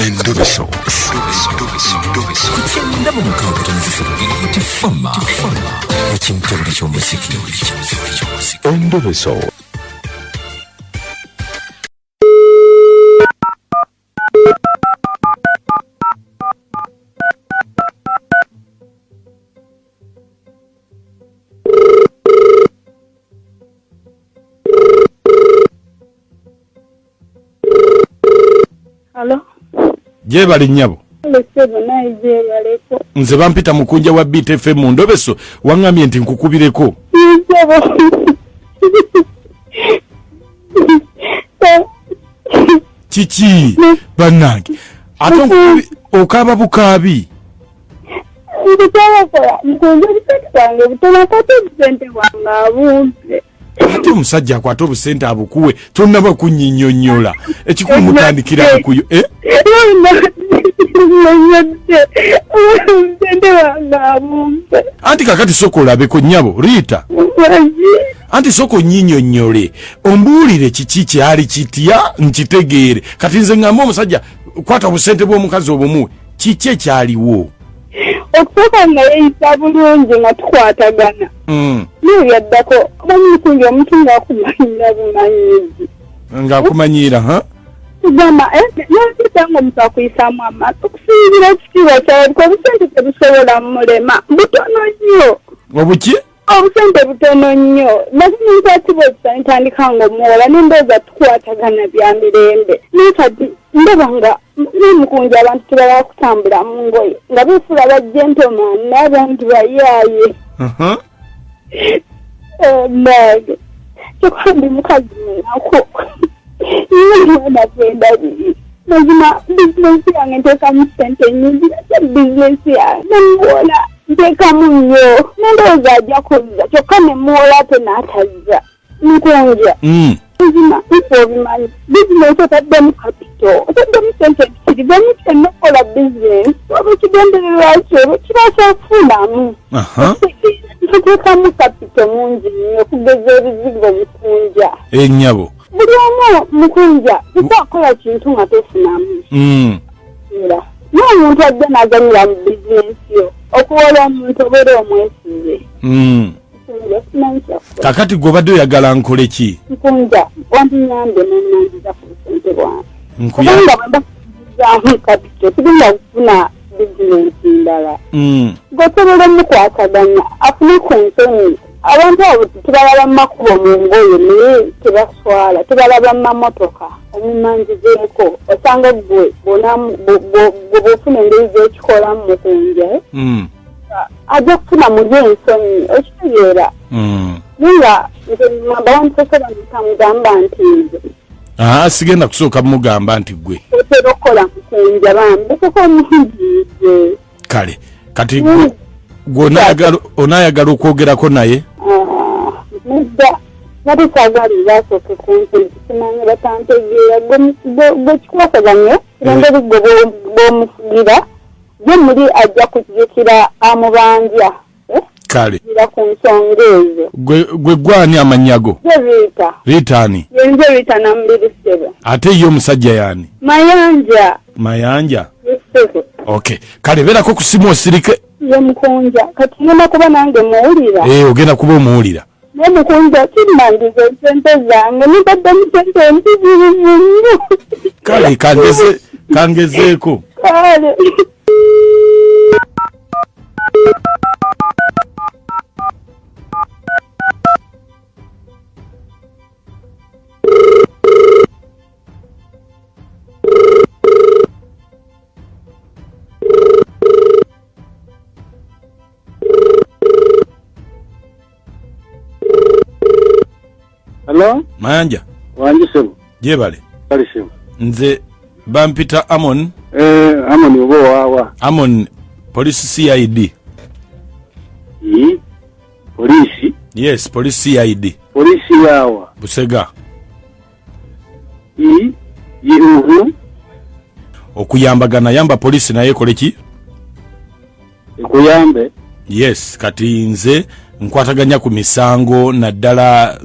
Endobeso. Ku 96.3 Beat Fama. Ekintobole ky'omuziki. Endobeso. Halo. Gyebale nnyabo. Kale ssebo naye gyebaleko. Nze bampita mukunja wa Beat FM mu ndobeso waŋŋambye nti nkukubireko. Ssebo. Kiki bannange ate okaaba bukaabi. Nze kyabakola nkunze obusente bwange butono akwate obusente bwange abumpe. Ate omusajja akwate obusente abukuwe tonnaba kunyinyonnyola ekikulu mutandikira kuyo eh? Anti kakati soka olabeko nnyabo Rita, anti soka onnyinyonnyole ombuulire kiki kyali kitya nkitegeere. Kati nze ŋŋambe omusajja kwata obusente bw'omukazi obumuwe, kiki ekyaliwo? Okusooka nga yeeyisa bulungi nga tukwatagana. Naye byaddako omanyi mukunja omuntu ng'akumanyiira bumanyiizi. Ng'akumanyiira, ha? Kugamba, nolabika ng'omuntu akuyisaamu amaaso okusinziira ekitiibwa kyalabika obusente tebusobola mulema butono nnyo. Obuki? Obusente butono nnyo. Mazima nkwatibwa ekisa ne ntandika ng'omuwola ne ndowooza tukwatagana bya mirembe. Naye kati ndaba nga n'omukunja abantu tebala kutambula mu ngoye nga beefuula ba gentleman naye abantu bayaaye. Nange kyokka ndi mukazi munaku nnyo mwana gwendabirira. Mazima bizinensi yange nteekamu ssente nnyingi ate bizinensi yange nemuwola nteekamu nnyo nendowooza ajja kuzza kyokka nemuwola ate n'atazza. Nkunja. Mazima nfe obimanyi bizinensi otaddemu kapito otaddemu ssente empitirivu emu kyonna okukola bizinensi oba ekigendererwa kyo oba kiba kyakufunamu. Nteekamu kapito mungi nnyo okugeza ebizigo mukunja. Ennyabo. Buli omu mukunja tekwakola kintu nga tofunamu. Era n'omuntu ajja n'azanyira mu bizinensi yo okuwola omuntu obeera omwesize. Kakati gwe obadde oyagala nkole ki? Nkunja wandinyambye n'onnanjiza ku busente bwange. Kubanga bwe mba nzizaamu kapito tugenda kufuna bizinensi ndala. Gwe osobola omukwataganya afune ku nsonyi. Abantu abo tubalaba mu makubo mu ngoye naye tebaswala, tubalaba mu mamotoka. Omumanjizeeko osanga ggwe bw'ofuna engeri gy'okikolamu mukunja, ajja kufuna muli ensonyi okitegeera. Naye nga nze ngamba wandisoose bamugamba nti nze. Sigenda kusooka mugamba nti ggwe. Otera okukola mukunja bambi osooka omunjiize. Kale kati gwe onaayagala okwogerako naye? Nedda nate saagala asooke kunsi simanyi batantegeera gwe kikwasaganye engeri gwe bw'omufugira ye muli ajja kujjukira amubanja. Kale. Ku nsonga ezo. Gwe gwani amannya go? Nze Rita. Rita ani? Nze Rita Namuliri ssebo. Ate ye omusajja y'ani? Mayanja. Mayanja? Ssebo. Okay. Kale beerako ku ssimu osirike. Ye mukunja. Kati ngenda kuba nange muwulira. Ogenda kuba omuwulira. Naye mukunja kimmandiza essente zange nitaddemu ssente empitirivu nnyo. Kale kangezeeko. Kale. Hello? Mayanja. Wangi sebo. Gyebale. Kale sebo. Nze bampita Amon. Amon oba owaawa? Amon, police CID. Police? Yes, police CID. Police yaawa? Busega. Okuyambagana yamba police naye ekole ki? Ekuyambe. Yes, kati nze nkwataganya ku misango naddala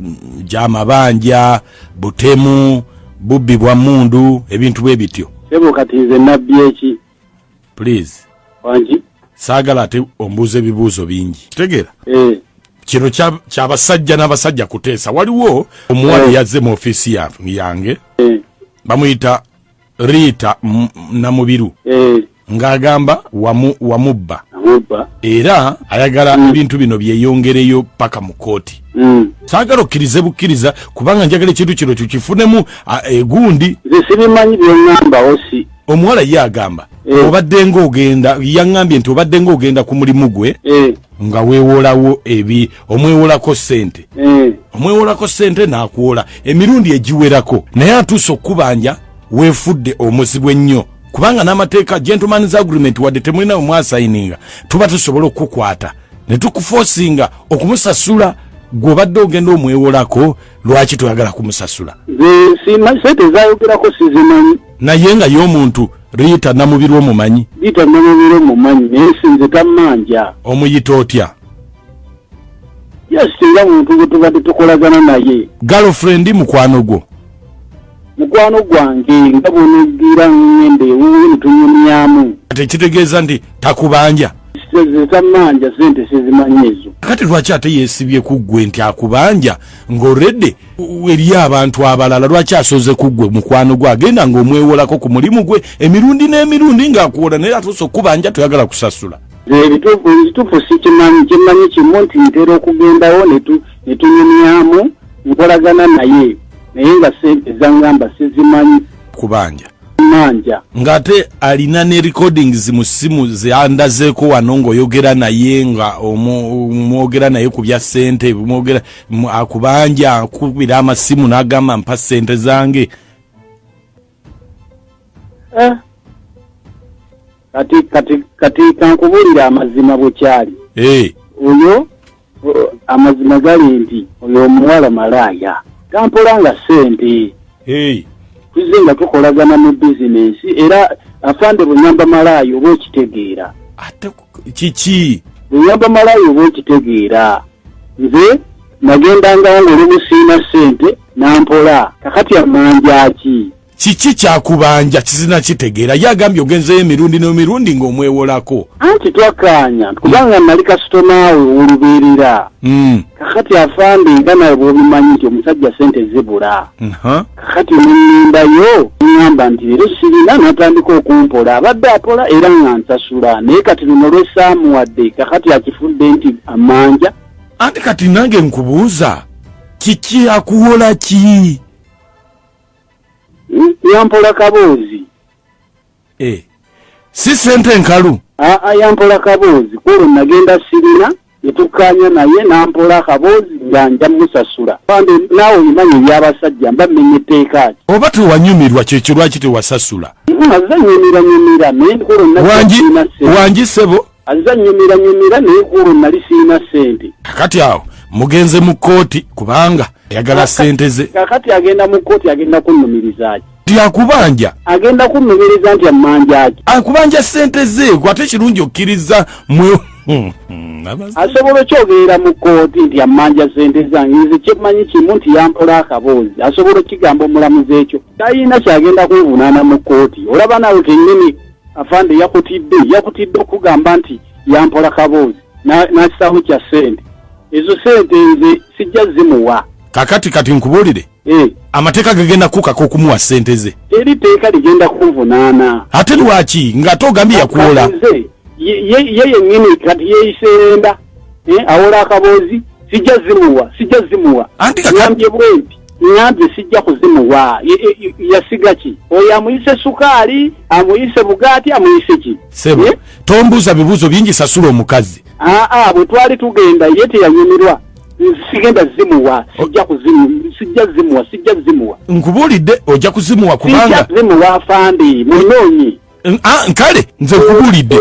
gy'amabanja, butemu, bubbi bwa mmundu, ebintu bwe bityo. Sebo, kati nze nabbi eki? Please. Wangi? Saagala ate ombuuza ebibuuzo bingi, kitegeera? Eh. Kino kyabasajja n'abasajja kuteesa. Waliwo omuwala yazze mu ofiisi yange, bamuyita Riita Namubiru, ng'agamba wamubba Namubba. era ayagala ebintu bino byeyongereyo paka mu kooti. Saagala okkirize bukkiriza, kubanga njagala ekintu kino tukifunemu egundi. Nze sibimanyi byoŋŋamba osi. Omuwala ye agamba obadde ng'ogenda, yaŋŋambye nti obadde ng'ogenda ku mulimu gwe nga weewolawo ebi, omwewolako ssente, omwewolako ssente n'akwola emirundi egiwerako, naye atuuse okukubanja weefudde omuzibu ennyo, kubanga n'amateeka, gentleman's agreement, wadde temulina we mwasayininga, tuba tusobola okukukwata ne tukuforcinga okumusasula. Gw'obadde ogenda omwewolako, lwaki toyagala kumusasula? Nze simanyi, sente zayogerako sizimanyi. Naye nga y'omuntu Riita Namubiru omumanyi? Riita Namubiru mumanyi, naye sinze tammanja. Omuyita otya? Yes, nga muntu gwe tubadde tukolagana naye. Girlfriend, mukwano gwo? Mukwano gwange, nga bwonoggira ngenda ewuwe netunyumyamu. Tekitegeeza nti takubanja. Nze tammanja, sente sizimanyi ezo. Kati lwaki ate yeesibye ku ggwe nti akubanja ng'olredde eri abantu abalala? Lwaki asoze ku ggwe, mukwano gwe, agenda ng'omwewolako ku mulimu gwe emirundi n'emirundi ng'akuwola, naye atuuse okubanja toyagala kusasula? Nze ebituufu sikimanyi. Kyemmanyi kimu nti ntera okugendawo netunyumyamu, nkolagana naye, naye nga sente zaŋŋamba sizimanyi. Kubanja? Manja. Ng'ate alina ne recordings mu ssimu zeandazeeko wano ng'oyogera naye, nga mwogera naye ku bya ssente, mwogera akubanja, akubira amasimu n'agamba, "Mpa ssente zange." Eh. Kati kankubuulira amazima bwe kyali. Oyo amazima gali nti oyo omuwala malaaya, tampolanga ssente. Tuzze nga tukolagana mu bizinensi, era afande, bwe malaaya oba okitegeera. Ate kiki? Bwe malaaya oba okitegeera. Nze nagendangawo ng'olumu siina ssente, nampola. Kakati amanja ki? Kiki kyakubanja? Kizina kitegeera. Ye agambye ogenzeyo emirundi n'emirundi ng'omwewolako. Anti twakkaanya, kubanga nali kasitoma we ow'olubeerera. Kakati afande, nga nawe bw'obimanyi nti omusajja ssente zibula. Kakati neŋŋendayo, ŋŋamba nti leero sirina, n'atandika okumpola. Abadde apola era nga nsasula, naye kati luno lwesaamuwadde, kakati akifudde nti amanja. Anti kati nange nkubuuza, kiki akuwola ki? Yampola kaboozi. Eh. Si sente enkalu? Aa, yampola kaboozi. Kwolwo nagenda sirina, netukkaanya naye nampola akaboozi nga nja musasula. Afande, naawe obimanyi ebyabasajja, mba mmenya etteeka ki? Oba tewanyumirwa, kyekyo lwaki tewasasula? Azza nyumira nyumira, naye kwolwo nali Wangi? siina ssente. Wangi, ssebo? Azza nyumira nyumira, naye kwolwo nali siina ssente. Kakati awo mugenze mu kooti kubanga ayagala sente ze. Kakati agenda mu kooti, agenda kunnumiriza ki? Ti akubanja. Agenda kunnumiriza nti ammanja ki? Akubanja sente ze. Ate kirungi okkiriza mwe Asobola okyogerera mu kooti nti ammanja sente zange? Nze kyemmanyi kimu nti yampola akaboozi. Asobola okigamba omulamuzi ekyo? Talina kyagenda kunvunaana mu kooti. Olaba naawe kennyini afande yakutidde, yakutidde okugamba nti yampola kaboozi n'akisaawo kya sente. Ezo sente nze sijja zimuwa. Kakati kati nkubuulire, amateeka gagenda kukaka okumuwa sente ze. Teri tteeka ligenda kunvunaana. Ate lwaki ng'ate ogambye yakuwola? Kati nze ye yennyini kati yeeyiseenda, awola akaboozi. Sijja zimuwa, sijja zimuwa. Anti Ŋŋambye bwenti, ŋŋambye sijja kuzimuwa. Yasiga ki oyo? Amuyise sukaali, amuyise bugaati, amuyise ki? Sebo, Eh? tombuuza bibuuzo bingi, sasula omukazi. Aa, bwe twali tugenda ye teyanyumirwa. Nze sigenda zimuwa, sijja kuzimu, sijja zimuwa, sijja zimuwa. Nkubuulidde, ojja kuzimuwa Sijja kubanga zimuwa afande, munoonyi. Ah, kale nze nkubuulidde.